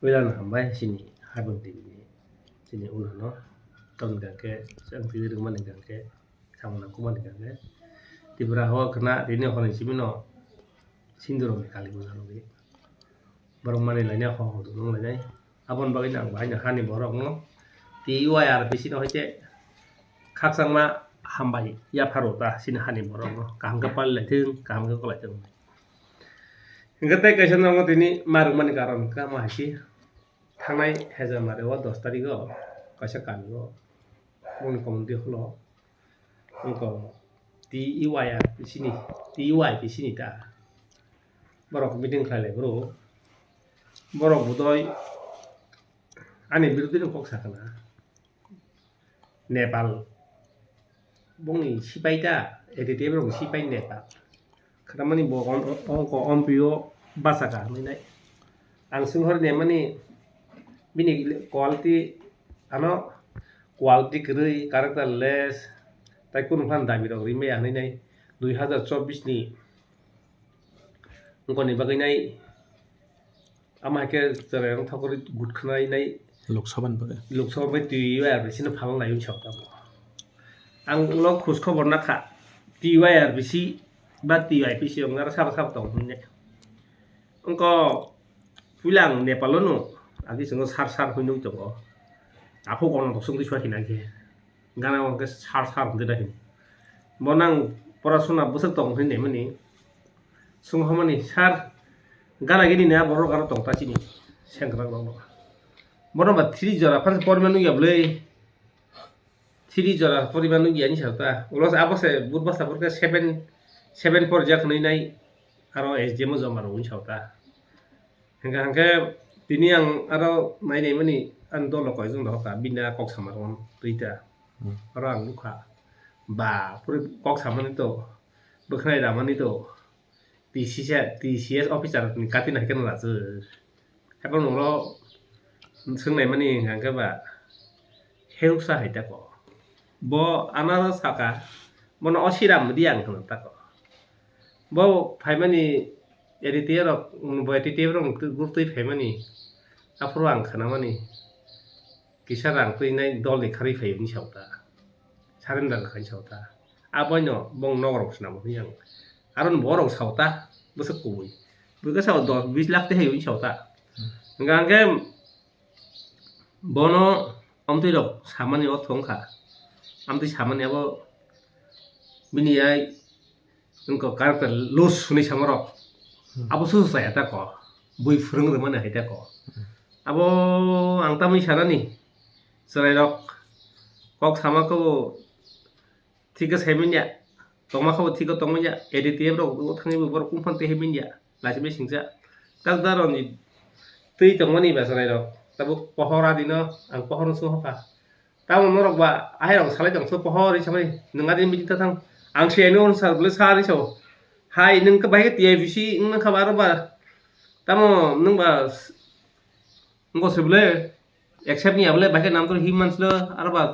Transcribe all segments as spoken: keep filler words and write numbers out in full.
Puila no hambai chini Habang T V ni, chini unano, tamni hwnkhe, ang twi rwmani hwnkhe, samung nangkukmani hwnkhe, Tripura o khwna tini horni simi no Sindhu rokni kali puja rwgwi borok manwi lainai, hor hor nung lainai. Aboni bagwi no ang bahai no hani borok no T Y R P C no hai khe khakchangma hambai yapharo ta chini hani borok no kaham khe pali lai thung, kaham khe kwlai thung. Hingkhe tei kaisa nogo tini ma rwmani karon kama hai se thangnai Hezamari o dos tarikh o kaisa kami o boni community hall o wngkha T Y R P C ni, T Y P C ni ta borok meeting khlai lai bro, borok bodoi ani birodhi no kok sakha na. Nepal bongni sipai ta, A D T F rokni sipai Nepal. Khatamani bo on-, on-, onko ompio bachaka hinwi nai. Ang swng hor nemani bini quality ano quality kwrwi, character less, tai kunu phan dabi rok rimaya hinwi nai. Dui hazar chobbish ni wngkoni bagwi nai. Ama hai khe chwrairok thokgwi gut khwnai nai. Lok Sabha ni bagwi. Lok Sabha bai twi bai aro sino phalnai wngsa tamo. Ang ulo khus khobor nakha T Y R P C ba T Y P C wng aro sabo sabo tong hwnwi. Wngkha puila ang Nepal o no agi chwngno sar sar hwnwi tongo. Aphuk ono toksong twi suakhina khe. Gana o hwnkhe sar sar hwnkhe da hini. Bo nang porasona bwswk tong hwnwi naimani. Swng hwnmani, "Sir, gana gini ni a borok aro tong ta chini sengkrak rok no." Bono ba three jora phan se porima nukya bwlwi. Three jora porima nukya ni sa ta. Ulo se abo se but basa pore seven, seven porjak hwnwi nai aro S D M o joma rw wngsa ta. Hingkha hingkhe tini ang aro nai naimani ani dolo koichwng dohor kha, bini a kok sama rwmani twi ta. Hmm. Aro ang nukha, ba, phuri kok samani to, bwkhnai ramani to, T C S, T C S officer ni kati nai khe no rachwk. Haiphano ulo swng naimani hingkha hingkhe ba, heusa hai tako. Bo ano saka, bono osiram di ang hwnwi tako. Bo phaimani A D T F rok, bo A D T F rok group twi phaimani, aphuru ang khnamani kisa rang twi nai dol ni kharwi phai wngwi sa ta, surrender khai sa ta, aboino bong nok rok swnam hwnwi ang aro bo rok sa ta bwswk kubui bwkha sa dos bis lakh tei hai wngwi sa ta. Hwnkha hwnkhe bono amtwi rok samani ortho wngkha, amtwi samani abo bini ai wngkha character loss hwnwi samarok. Hmm. Abo susu chaya ta ko, bui phwrwng rwmani hai ta ko. Hmm. Abo ang tamni sanani chwrairok kok sama khe bo thik khe saimanya, tongma khe bo thik khe tongmanya, A D T F rok thangwi bo borok kung phan twi hai manya, lachi bai singcha. Kak da rok ni twi tongmani ba chwrairok tabuk pohor adino ang pohor no sung hokha. Tamo norok ba ahai rok salai tong so pohor hinwi samani nwng adini meeting ta thang. Ang se ani ono sar bwle sar hinwi sao. Hai nwng khe bahai khe T I P C wng nang kha ba aro ba. Tamo nwng ba s-, wngkha se bwle accept ni ya bwle bahai khe nam to him manslo aro ba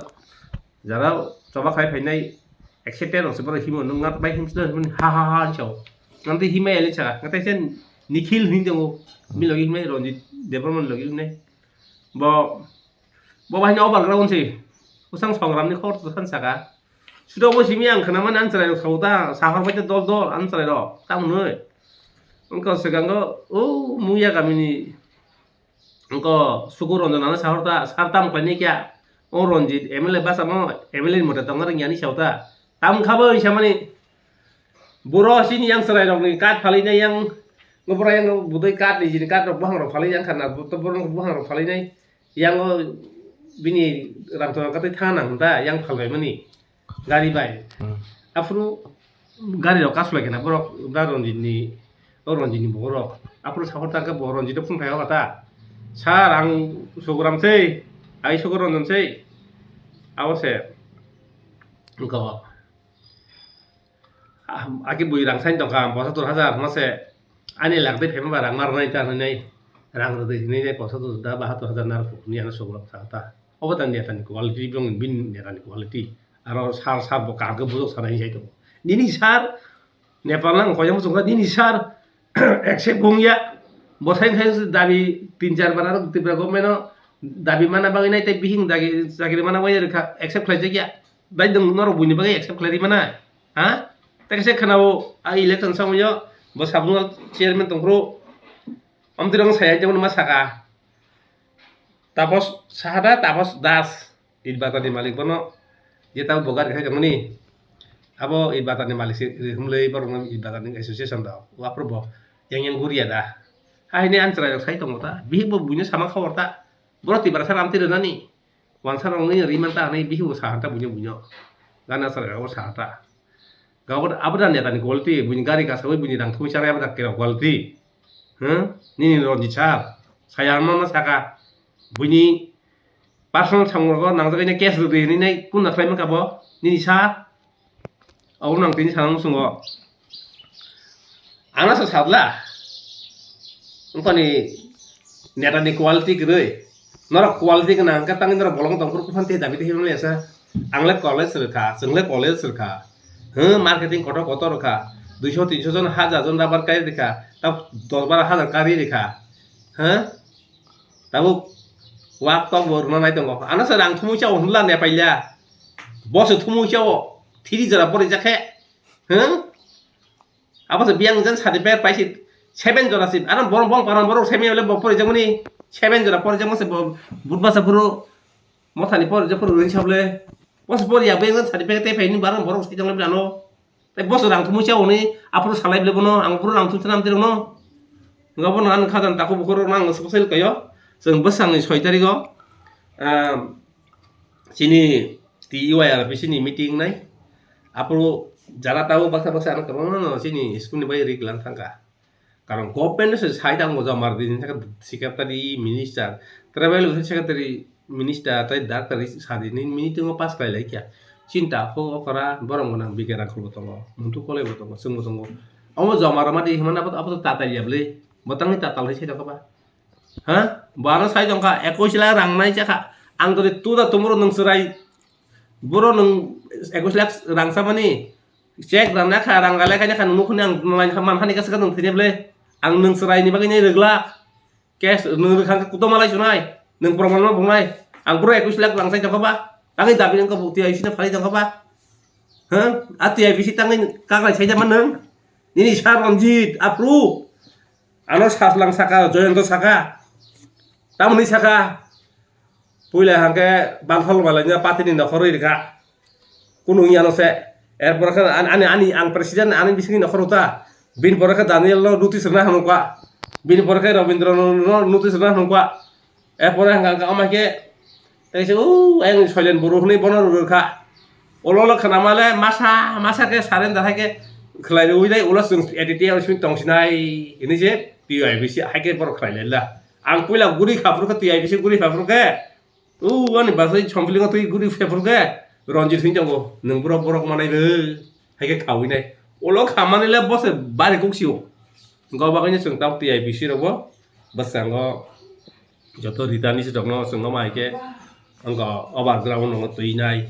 jara choba khai phainai accepted rok se bono himo nwng nat bai himslo hinwi ha ha ha hinwi sao. Nam to himai ya le saka. Ngatai se Nikhil hinwi tongo. Bini logi himnai Ranjit Debbarma ni logi himnai. Bo Bo bahai ni overground se. Bwsang songram ni khor to san saka. Sudo bo simi ang khna mani ang chwrai rok sao ta, sahor bai ta dol dol ang chwrai rok. Tamo nui. Wngkha swkango o Muya kami ni wngkha Sukur Ranjan ano sahor ta, sar tam khlai ni kya. O Ranjit M L A basa mo M L A ni mote tong ring yani sao ta. Tam kha bo wngsa mani. Boro sini yang chwrai rok ni card phalwi nai yang. Ngo boro yang budui card ni jini card rok buhang rok phalwi yang khana, to boro buhang rok phalwi nai. Yang o bini Ramchakra katwi thana hwn ta, yang phalbai mani gari bai. Hmm. Aphuru gari rok kasulai khe na borok da Ranjit ni, o Ranjit ni borok. Aphuru sahor ta khe bo Ranjit phone khai ta. Sir, ang Sukuram sei, ai Sukur Ranjan sei. Abo se. Wngkha o. Ah, aki bui rang sain tongkha, pochattor hajar mase ani lak de phema ba rang mar nai ta hinwi nai, rang rwdi hinwi nai pochattor da bahattor hajar nar ni ano sobrok sa ta. Obo ta neta ni quality, bini neta ni quality. Aro sar sar bo kaham khe bujok sanai hinwi sai tongo. Nini sar Nepal nang koyang bujok nini sar accept wngya. Bo sai khai dabi tin char bar aro Tripura government o dabi mana bagwi nai tei bihing dagi chakri mana bagwi rwkha, accept khlai jakya. Bai nwng norok buini bagwi accept khlai rwi mana? Ha? Tei kaisa khwnao a election samoyo bo subzonal chairman tongphuru omtwirong sai hai tongmani ma saka. Tapos Sahada, Tapos Das, Itbata ni malik bono je tamo bo gari khai tongmani. Abo Itbata ni malik se hwnwi borokno Itbata ni association rok. Aphuru bo yang yang guria da. Haini ang chwrai rok sai tongo ta. Bihik bo buino sama khobor ta. Boro Tiprasa ram twi rwnani. Wansa rok nini riman ta hinwi bihik bo sahan ta buino buino. Gana chwrai rok bo sahan ta. Gabo abo da neta ni quality, buini gari kasawi buini rang thumwi chanai abo da kera quality. Huh? Nini Ranjit sir, saya ma ma saka. Buini personal samung rogo nangjagwi nai case rwdi hinwi nai kunna khlai mankha bo? Nini sir? Abo nang tini sana musungo. Ano sa sabla. Wngkha ni neta ni quality kwrwi. Norok quality gwnang hwnkhe tangwi norok bolong tongphuru kuphang tei dabi tei himlai ya sa. Ang le college rwkha, chwng le college rwkha. Huh, marketing kotor kotor rwkha. Duiso tinso jon, hajar jon rubber kai rwkha. Tab dos baro hajar kari rwkha. Huh? Tabuk wak tok bo rwna nai tongo. Ano se rang thumui chao hwnla ne paila. Bo se thumui chao. Thiri jora pori jakhe. Huh? Abo se biyang jan certificate paisi seven jora si. Ano borok bong parang borok semi ole bo pori jakmani. Seven jora pori jakmani se bo budmasa phuru. Mothani pori jak phuru ring sable. Bo se pori ya biyang jan certificate tei paini barang borok sai jong le ano. Tei boso rang thumui cha hwnwi aphuru salai bwlai bono, ang phuru rang thumui cha nam twi rwno. Wngkha bono ani khajan takhuk bukhuk rok nang swk swk kaio. Chwng bwsangni soi tarik o, ah, chini T U I R P C ni meeting nai. Aphuru jara tabuk baksa baksa ano kwbangma no chini school ni bai rik lang thangkha. Karon government se sai tang bo jomar din secretary, minister, tribal welfare secretary, minister tei doctor sadi ni meeting o pass khlai lai kya. Chinta kho okora borom gwnang bike rang khulbo tongo, muntu kolai bo tongo, chwng bo tongo. Omo jomar ma di hwnma abo abo tatal ya bwle. Bo tangni tatal hai sai tongkha ba. Ha? Bo ano sai tongkha, ekwis lakh rang nai chakha. Ang tore tuda tumuro nung chwrai. Boro nung ekwis lakh rang chamani. Check rang nakha, rang ralai khaina kha nung nukhuni ang nung lain kha man hani kasa kha nung thini bwle. Ang nung chwrai ni bagwi nai rwglak. Cash nung rwkha khe kuto malai sunai. Nung proman ma bungnai. Ang boro ekwis lakh rang sai tongkha ba. Tangwi dabi nung kha buk T I P C no phalai tongkha ba. Ha? A T I P C tangwi kaklai sai jama nung. Nini sa Ranjit, aphuru. Ano saslang saka, Joyonto saka. Tamoni saka. Puila hangke bangkhol malaina patini nokhorwi rikha. Kunu wngya no se. Erpor khe ani, ani, ani ang president ani bisingni nokhor uta. Bini pore khe Daniel no notice rwna hamukha. Bini pore khe Robindra no, no notice rwna hamukha. Erpore hangka hangka ama khe tei se o ayang Soilen Boro hwnwi bono rwrwkha. Olo lo khwnama le masa masa khe surrender hai khe khlai rwui nai ulo chwng A T T R simi tongsinai hinwi se T I P C hai khe borok khlai lai la. Ang puila guri kha phuru khe T I P C guri kha phuru khe. O ani basai sompilingo twi guri phe phuru khe Ranjit hwnwi tongo. Nwng borok borok manai rw hai khe khaui nai. Olo khamani le bose bari kuk sio. Go bagwi no chwng tabuk T I P C rok bo bwskango joto Rita ni se rok no chwng no mai khe wngkha overground no twi nai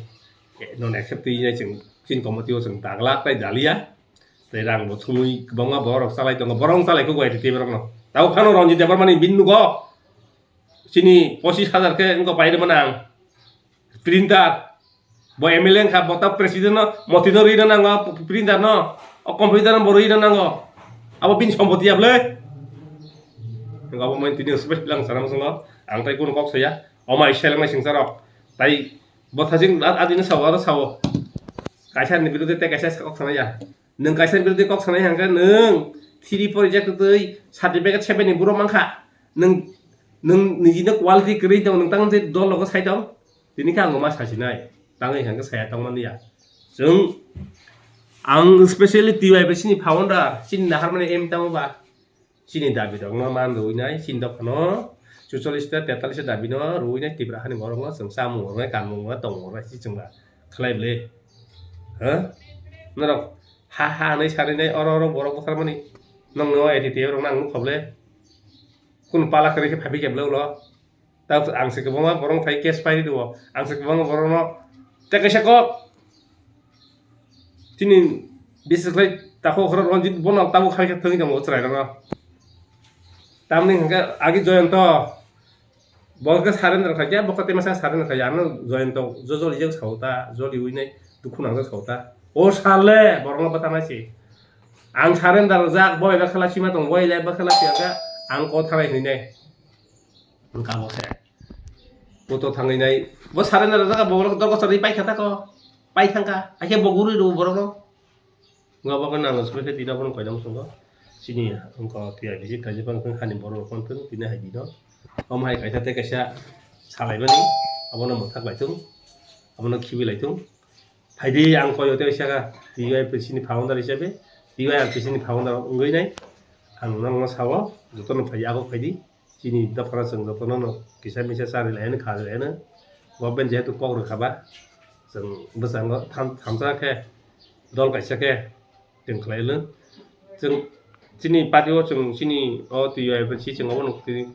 non accept twi nai chwng chini committee o chwng daglak tai dalia tei rang bo thumui kwbangma borok chalai tongo borok chalai khe wai tei borok no tabuk phano Ranjit Debbarma ni bini nugo chini pochis hajar khe wngkha pai rwmani ang printer. Bo M L A wngkha, bo ta president no motino rwino nango, printer no, o computer no bo rwino nango. Abo bini sompoti ya bwle. Abo moi tini special ang sana musungo, ang tai kunu kok saya, o mai seleng mai singsa rok. Tai bo thajing adini sao, aro sao. Kaisa ni birude te kaisa kok sana ya. Nwng kaisa birude kok sanai hangkhe nwng three four rijak twi certificate seven ni buro mankha. Nwng, nwng nijino quality kwrwi tong, nwng tang tei dol logo sai tong. Tini khe ang ma sasinai, tangwi hwnkhe saya tongmani ya. Chwng, ang specially T Y P C ni founder, chini naharmani aim tamo ba? Chini dabi rokno man rwinai, chini dophano chuchollis ta tetallis ta dabi no rwinai Tipra hani borok no chwng chamung rwnai, kanmung rwnai, tongmung rwnai, si chwng ba khlai bwle. Ha? Norok ha ha hwnwi sarinai oro oro borok bwtharmani. Nokni o A T T rokno ang nukha bwle. Kunu pala kwrwi khe phaiphikya bwle ulo. Tabuk ang se kwbangma borok phai case phai rw, ang se kwbangma borokno tei kaisa kok chini bises khlai takhuk okra Ranjit bono tabuk hai khe thwngwi tongo chwrairokno. Tamni hwnkhe agi Joyonto, bo khe surrender khaikya, bo khe teima sa surrender khaikya, ano Joyonto jo joli jak sao ta, joli ui nai dukhu nangjak sao ta. O sale borokno bwtharnai se. Ang surrender jak, bo eba khela sima tong, bo eba khela sima khe ang kok thanai hwnwi nai. Wngkha bo se. Koto thangwi nai. Bo surrender jak, bo borok dorgo chorwi pai kha ta ko. Pai thang kha. Hakhe bo guri rw borokno. Wngkha bo khe nang soi khe tini abono koidam swngo. Chini wngkha T I B C kaisa phano thwng hani borok rok phano thwng tini hai dino. Omo hai kaisa tei kaisa salaimani abono mwthak lai thung, abono khibi lai thung. Phaidi ang koi o tei saka T Y P C ni founder hisabe, T Y R P C ni founder wngwi nai ang nokno sao jotono phai yago phaidi. Chini dophano chwng jotono no kisa misa chari lai hwnwi kha lai hwnwi. Government jehetu kok rwkha ba, chwng bwskango tham-, thamsa khe dol kaisa khe chwng khlai lwng. Chwng chini party o chwng chini o T Y P C chwng obo nuk tini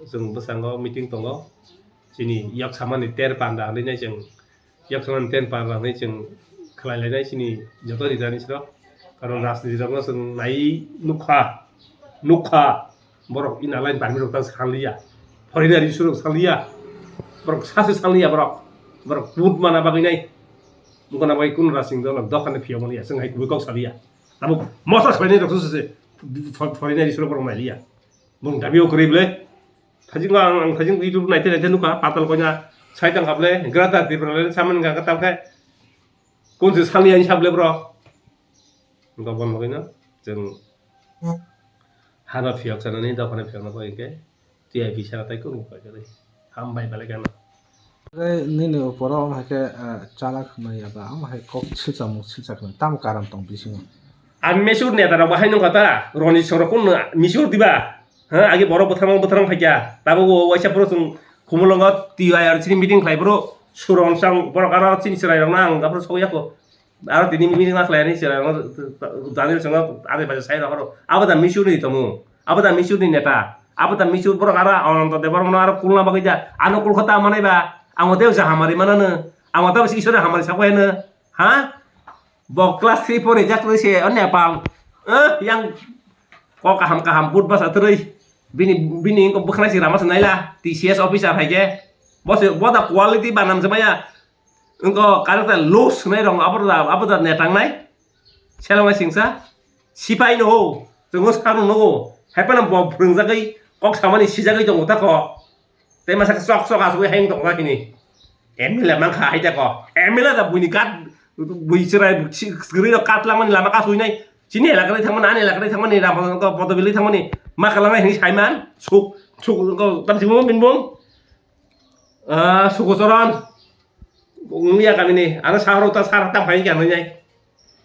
chwng bwskango meeting tongo. Chini yok samani ter panda hinwi nai chwng Yaksanan ten par rang chwng khlai lainai chini joto rijani sirok. Karon rajniti rokno chwng nai nukha, nukha. Borok ina line permit rok tang sangliya. Foreigner issue rok sangliya. Borok sase sangliya borok. Borok vote mana bagwi nai. Mukana bai kun rasing dol dokhani phiya mani chwng hai kubui kok saliya. Tabuk motha khlainai rok sese foreigner issue rok borok nailiya. Bung dabi o kwrwi ble. Thajingo ang, ang thajingo YouTube naite naite nukha, patal koina sai tang kha ble, Greater Tipraland samani kha tal khe. Kun se sani ani sable bro. Gobon logi no, chwng hano phiyok sanani, dophano phiyok no koi khe, T I P sana tai kun koi khe. Hambai belai khe ano. Tei nini opor o omo hai khe, eh, chalak hwnwi eba omo hai kok silchakmung silchak hwnwi tamo karon tong bisingo? Ang mesur neta rok bahai nungkha ta, Roni sorok kun mesur diba? Ha, agi borok bwtharma bwtharma phaikya. Tabuk o waisa phuru chwng Khumulwngo T Y R C ni meeting khlai phuru Suron sang borok aro chini chwrai rokno ang aphuru sokya kho. Aro tini meeting ma khlai ani chwrai rokno Daniel swngo ade baja sai rok aro. Abo da misur ni tongmung. Abo da misur ni neta. Abo da misur borok aro Ananta Debbarma no aro kulna bagwi da. Ano kulkha ta manai ba. Ang o tei hamari manano. Ang o tei Iswar hamari sakbai no. Ha? Bo class three four rijak rwi se o Nepal. Eh, yang kok kaham kaham but basa twrwi. Bini, bini wngkha bwkhwnai si rama se naila T C S officer hai khe. Bo se, bo da quality banam se maya. Wngkha character low swnai rong abo da, abo da netangnai. Selongnai singsa. Sipai no ho. Chwngo sa rung no ho. Hai phano bo phwrwngjagwi kok samani sijagwi tongo ta kho. Tei masa sok sok asugwi hayung tongkha kini. M L A mankha hai tako. M L A da buini kat, bui chwrai, si-, swrwirok kat langmani lama kasui nai. Chini elakari thangmani, ani elakari thangmani, Rampal Bodobilwi thangmani. Ma kalangnai hwnwi saiman. Suk, suk, tamsimo binbung. Ah, Sukochoron. Wngya kamini. Ano sahoro ta sar tam khai kya nai.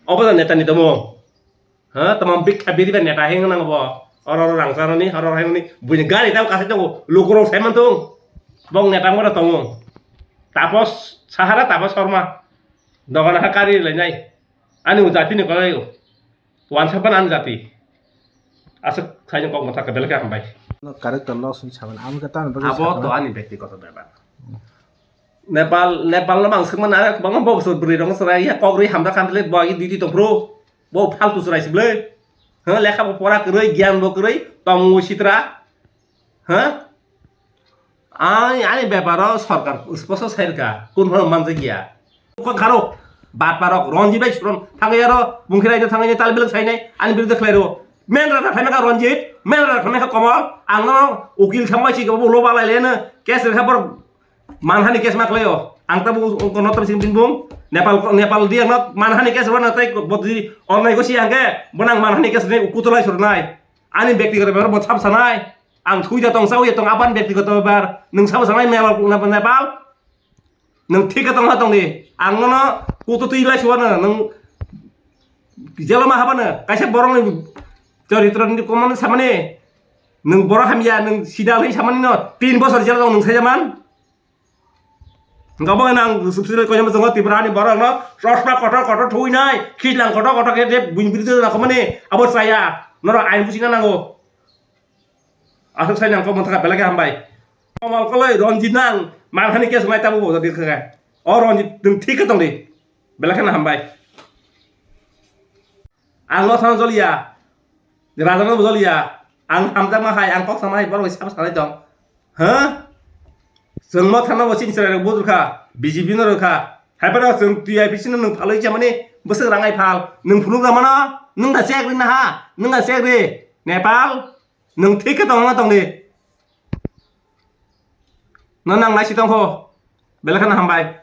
Obo da neta ni tomo. Ha, tamo bikha biriba neta heng nang bo. Oro oro rang sanani, oro oro hengni. Buini gari tamo kasai tongo. Lukurok sai man tong. Bong neta mora tongo. Tapos Sahara, Tapos Sharma. Dogana ha kari lainai. Ani u jati ni kolai u. Wansa pan ani jati. Aswk sai kok motha ka belai khe hambai. No, character loss ni saban. Amo khe tamo bagwi Abo sakha to na. Ani byaktigoto bepar. Nepal, Nepal no mang swkmani are kwbangma bo bwswk bwrwi rok swrai ya kok rwi hamjak khan le bo agi duty tong phuru. Bo phaltu chwrai se bwle. Ha, lekha bo pora kwrwi, giyan bo kwrwi, tongmung sitra. Ha? Ai, ani beparo sorkar sposo sai rwkha, kun phano manjak ya. Kok kharo, bat parok, Ranjit bai suron, thangwi aro, bungkhirai no thangwi tal belak sainai, ani biruddhe khlai rwo. Men rada khlaimaka Ranjit, men rada khlaimaka Komol, ang no ukil thangbai si kebo loba lai leno, case rwkha borok, Manhani case ma khlaio. Ang tabuk ungko no tabuk sing binbung. Nepal, Nepal di ang no manhani case rwna tai bo di ornai gosi ang khe. Bo nang manhani case ni kutulai surnai. Ani byaktigoto bepar bo sab sanai. Ang thui da tong sawi tong apan byaktigoto bepar. Nwng sabo sanai Nepal, Nepal. Nwng thik khe tong ha tong di. Ang no kutu twi lai suwa no. Nwng jelo ma haba no. Kaisa borok ni choritro ni komon samani. Nwng borok hamya nwng sida lai samani no. Tin bosor jelo nwng sai jaman. Hwnkhe obo nang subsidized koinai bwskango Tripura ni borok no chosma kotor kotor thuinai, khijlang kotor kotor khe je buini biruddhe rwna khomani abo chaya, norok ain buchina nango. Aswk sai nang kok mantha belai khe hambai. Komal koloi Ranjit nang manhani case nai tabuk bo jadi khe. O Ranjit nwng thik khe tong di. Belai kheno hambai. Ang no thang joliya. Raja no joliya. Ang hamjakma hai, ang kok sama hai, borok bai sabo sanai tong. Ha? Chwng mo thana bo chini chwrai rok bo rwkha, B J P no rwkha. Hai phano chwng T I P C no nwng phalwi chamani bwswk rangai phal. Nwng phunuk rw mano, nwng da chek ri na ha, nwng da chek ri. Nepal, nwng thik khe tongna tongdi. No nang naisi tongkho. Belai kheno hambai.